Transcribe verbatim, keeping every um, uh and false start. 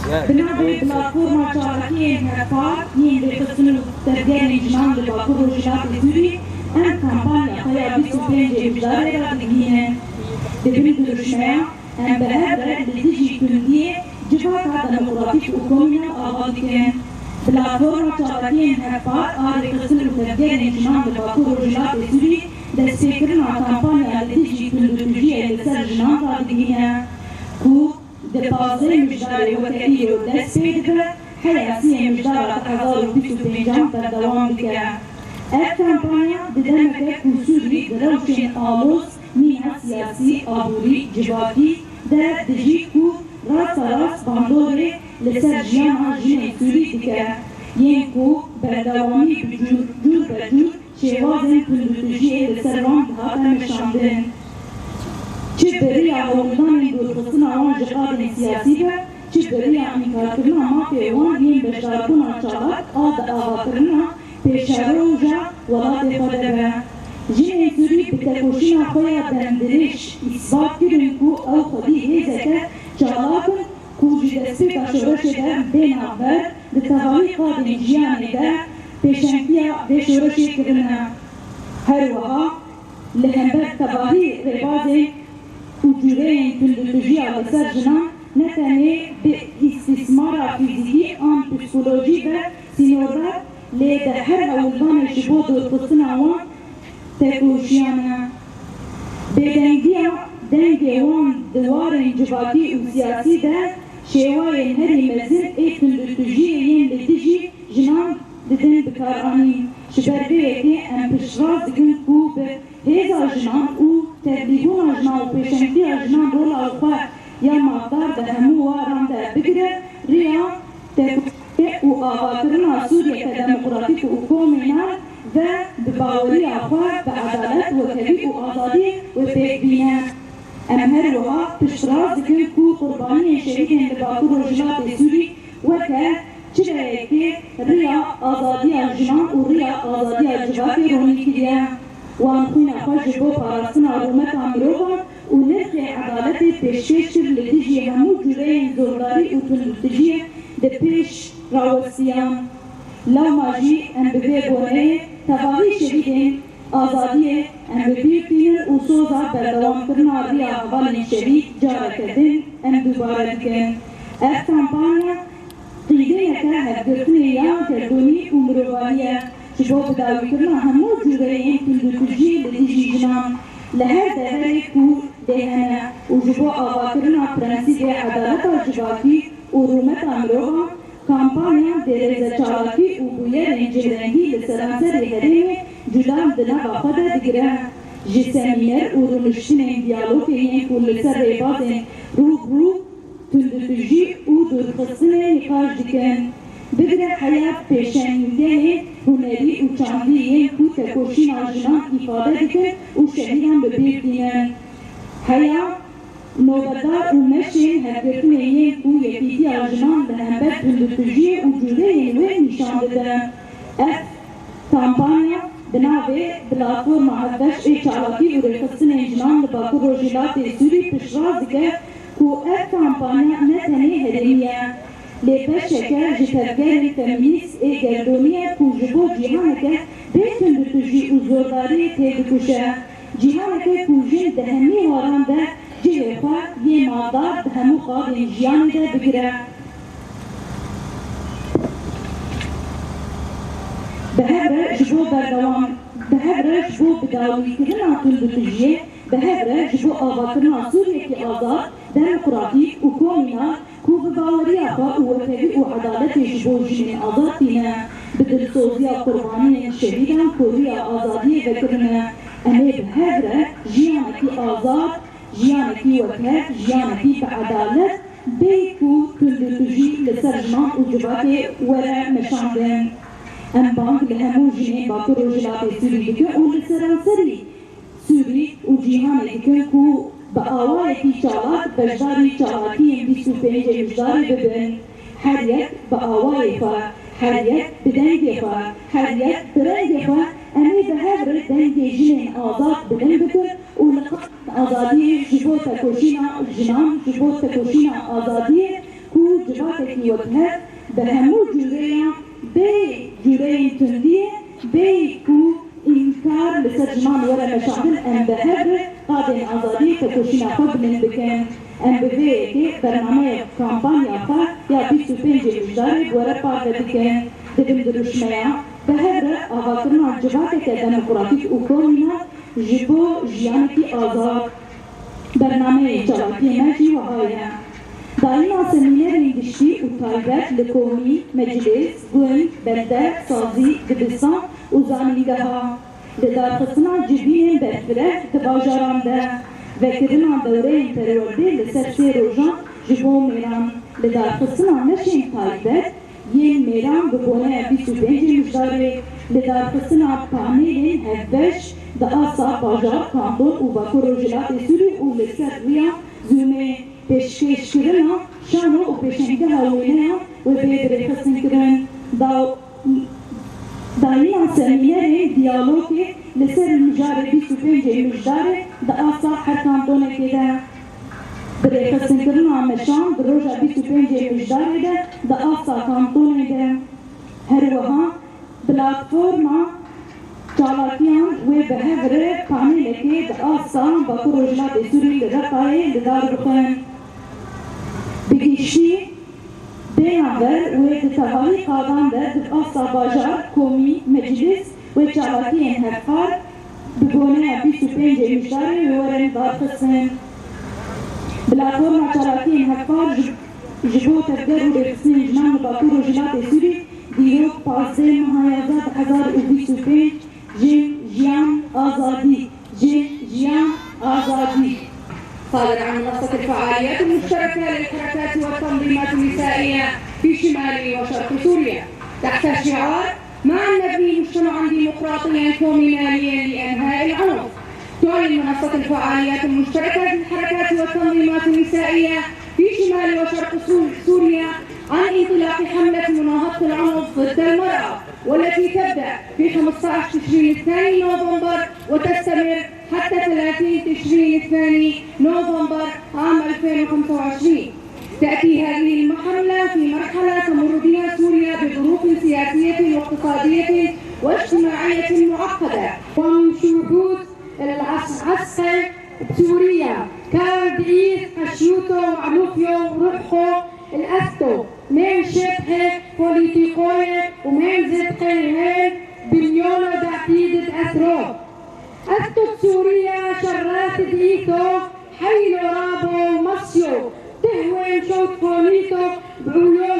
Bi navê Platforma Çalakiyên Hevpar yên Rêxistin û Tevgerên Jinan li Bakur Rojhilatê Sûrî, em kampanya xwe ya bîst û pêncê Mijdarê radigihînin. Di bin dirûşmeya Em bi hev re li dijî tundiyê civaka demokratîk û komînal ava dikin. Platforma Çalakiyên Hevpar a Rêxistin û Tevgerên Jinan li Bakur Rojhilatê Sûrî destpêkirina kampanya li dijî tundûtûjiyê li ser jinan radigihîne, ku di pazdeh Mijdarê weke îro dest pê dibe, heya siyê Mijdara du hezar û bîst û pêncan berdewam dike. Ev kampanya di demeke ku Sûrî di rewşên aloz, mîna siyasî, aborî, civakî de dijî ku rasta rast bandorê li ser jiyana jinên Sûrî dike, yên ku berdewamî bi cûr, cûr be cûr şêwazên tundûtûjiyê li ser wan dihate meşandin. Çi bi riya hewldanên dûrxistina wan ji qadên siyasî be, çi bi riya înkarkirina mafê wan yên beşdarbûna çalak a di avakirina pêşeroja welatê xwe de be. Jinên Sûrî bi tekoşîna xwe ya demdirêj îsbat kirin ku ew xwedî hêzeke çalak in ku ji destpêka şoreşê de bê navber, di tevahî qadên jiyanê de pêşengtiya vê şoreşê kirine. Her wiha li hember tevahî rêbazên û cûreyên tundûtûjiya li ser jinan ne tenê bi îstîsmara fîzîkî an psîkolojî be sînorber, lê di her hewldanê ji bo dûrxistina wan tekoşiyane. Bêdengiya dengê wan di warên civakî û siyasî de şêwayên herî mezin ê tundûtûjiyê yên li dijî jinan didin bikaranîn. Ji ber vê yekê em piştrast dikin ku bi hêza jinan û tevlîbûna jinan û pêşengtiya jinan rola xwe ya mafdar di hemû waran de bigire riya tekoşînê û avakirina Sûriyeke demokratîk û komînal ve bi baweriya xwe bi edalet, wekhevî û azadiyê wê pêk bîne. Em her wiha piştrast dikin ku qurbaniyên şehîdên li Bakur Rojhilatê Sûrî weke çireyekê riya azadiya jinan û riya azadiya civakê ronî kiriye. Wan xwîna xwe ji bo parastina rûmeta mirovan û nirxê edaletê pêşkêş kir li dijî hemû cûreyên zordarî û tundûtûjiyê di pêş rawestiyan. Lewma jî em bi vê boneyê tevahî şehîdên azadiyê em bi bîr tînin û soza berdewamkirina riya hevalên şehîd careke din em dubare dikin. Ev kampanya qîdêneke hevgirtinê ya gerdûnî û mirovahî ye ji bo bidawîkirina hemû cûreyên tundûtûjiyê li dijî jinan li her deverê ku lê hene û ji bo avakirina prensîbê edaleta civakî û rûmeta mirovan, kampanya dê rêze çalakî û bûyerên cihêrengî li seranserê herêmê cuda di nava xwe de digire. Ji semîner û rûniştinên diyalogê yên ku li ser rêbazên rû bi rû tundûtûjî û dûrxistinê nîqaş dikin, bigire heya pêşengehên hunerî û çandî yên ku tekoşîna jinan îfade dikin û şehîdan bi bîr tînin. Heya nobetdar û meşên hevgirtinê yên ku yekîtiya jinan li hember tundûtûjiyê û cûreyên wê nîşan dide. Ev kampanya bi navê Platforma Hevbeş ê Çalakî û Rêxistinên Jinan li Bakur Rojhilatê Sûrî piştrast dike ku ev kampanya ne tenê herêmî ye, lê beşeke ji tevgerên femînîst ê gerdûnî ye ku ji bo cîhaneke bê tundûtûjî û zordariyê têdikuşe. Cîhaneke ku jin di hemî waran de cihê xwe yê maldar di hemû qadên jiyanê de bigire. Bi hev re ji bo berdewam, bi hev re ji bo bidawîkirina tundûtûjiyê, bi hev re ji bo avakirina Sûriyekî azad, demokratîk û komînal, ku bi baweriya xwe û wekhevî û edaletê ji bo jinên azad tîne, bi dilsoziya qurbaniyên şehîdan ku riya azadiyê vekirine, em ê bi hev re jiyanekî azad, jiyanekî wekhev, jiyanekî bi edalet, bê ku tundûtûjî li ser jinan û civakê were meşandin. Em bang li hemû jinên Bakur Rojhilatê Sûrî dikin û li seranserî Sûrî û cîhanê dikin ku bi awayekî çalak beşdarî çalakiyên bîst û pêncê Mijdarê bibin. Her yek bi awayê xwe, her yek bi dengê xwe, her yek bi rengê xwe, em ê bi hev re dengê jinên azad bilind bikin û li qadên azadiyê ji bo tekoşîna jinan, ji bo tekoşîna azadiyê ku ji Civatekî wekhev bi hemû cûreyan bê cûreyên tundiyê, bê ku înkar li ser jinan were meşandin, em bi hev re qadên azadiyê tekoşîna xwe bilind bikin. Em bi vê yekê bernameyê kampanya xwe ya bîst û pêncê Mijdarê bi we re parve dikin. Di bin dirûşmeya bi hev re avakirina civateke demokratîk û komî ne ji bo jiyanekî azad. Bernameyê çalakiyê me jî wiha ye. Dayîna semînerên giştî û taybet li komî, meclis, gund, belde, sazî, dibistan û zanîngeha. Lidarxistina civînên berfireh di bajaran de. Vekirina dewreyên perwerdê li ser sê rojan ji bo mêran. Lidarxistina meşên taybet yên mêran bi boneya bîst û pêncê Mijdarê, lidarxistina panelên hevbeş di asta bajar, kanton û Bakur Rojhilatê Sûrî û li ser riya Zoomê pêşkêşkirina şano û pêşengeha wêneyan wê bê birêxistinkirin. Da-, dayîna semînerên diyalogê li ser mijarê bîst û pêncê Mijdarê di asta her kantonekê de. Birêxistinkirina meşan di roja bîst û pêncê Mijdarê de di asta kantonê de. Her wiha platforma çalakiyan wê bi hev re panelekê di asta Bakur Rojhilatê Sûrî li Reqayê li dar bixin. Bi giştî bêna ver wê di tevahî qadan de di asta bajar, komî, meclis wê çalakiyên hevpar bi boneya bîst û pêncê Mijdarê wê werin darxistin. Platforma çalakiyên hevpar ji, ji bo tevger û rêxistinên jinan li Bakur Rojhilatê Sûrî dîrok pazdeh meha yazda du hezar û bîst û pênc, Jin, Jiyan, Azadî. Jin, Jiyan, Azadî. صادر عن منصة الفعاليات المشتركة للحركات والتنظيمات النسائية في شمال وشرق سوريا تحت شعار: معا نبني مجتمعا ديمقراطيا كوميناليا لإنهاء العنف. تعلن منصة الفعاليات المشتركة للحركات والتنظيمات النسائية في شمال وشرق سو-، سوريا عن انطلاق حملة مناهضة العنف ضد المرأة، والتي تبدأ في خمسطعش تشرين الثاني نوفمبر وتستمر حتى ثلاثين تشرين الثاني نوفمبر عام ألفين وخمسة وعشرين. تأتي هذه المحملة في مرحلة تمر بها سوريا بظروف سياسية واقتصادية واجتماعية معقدة. Wan şûhûd el-As'askê bi Sûriye kar diît qeşûto û enûfyo ruhxo el-esto. Mêr şêtxê polîtîkoyê û mêr zêdxê hên binyona de'tî did esro. Esto Sûriye şerret dîto heylo rabo masyo tihwên şewt konîto bi uyo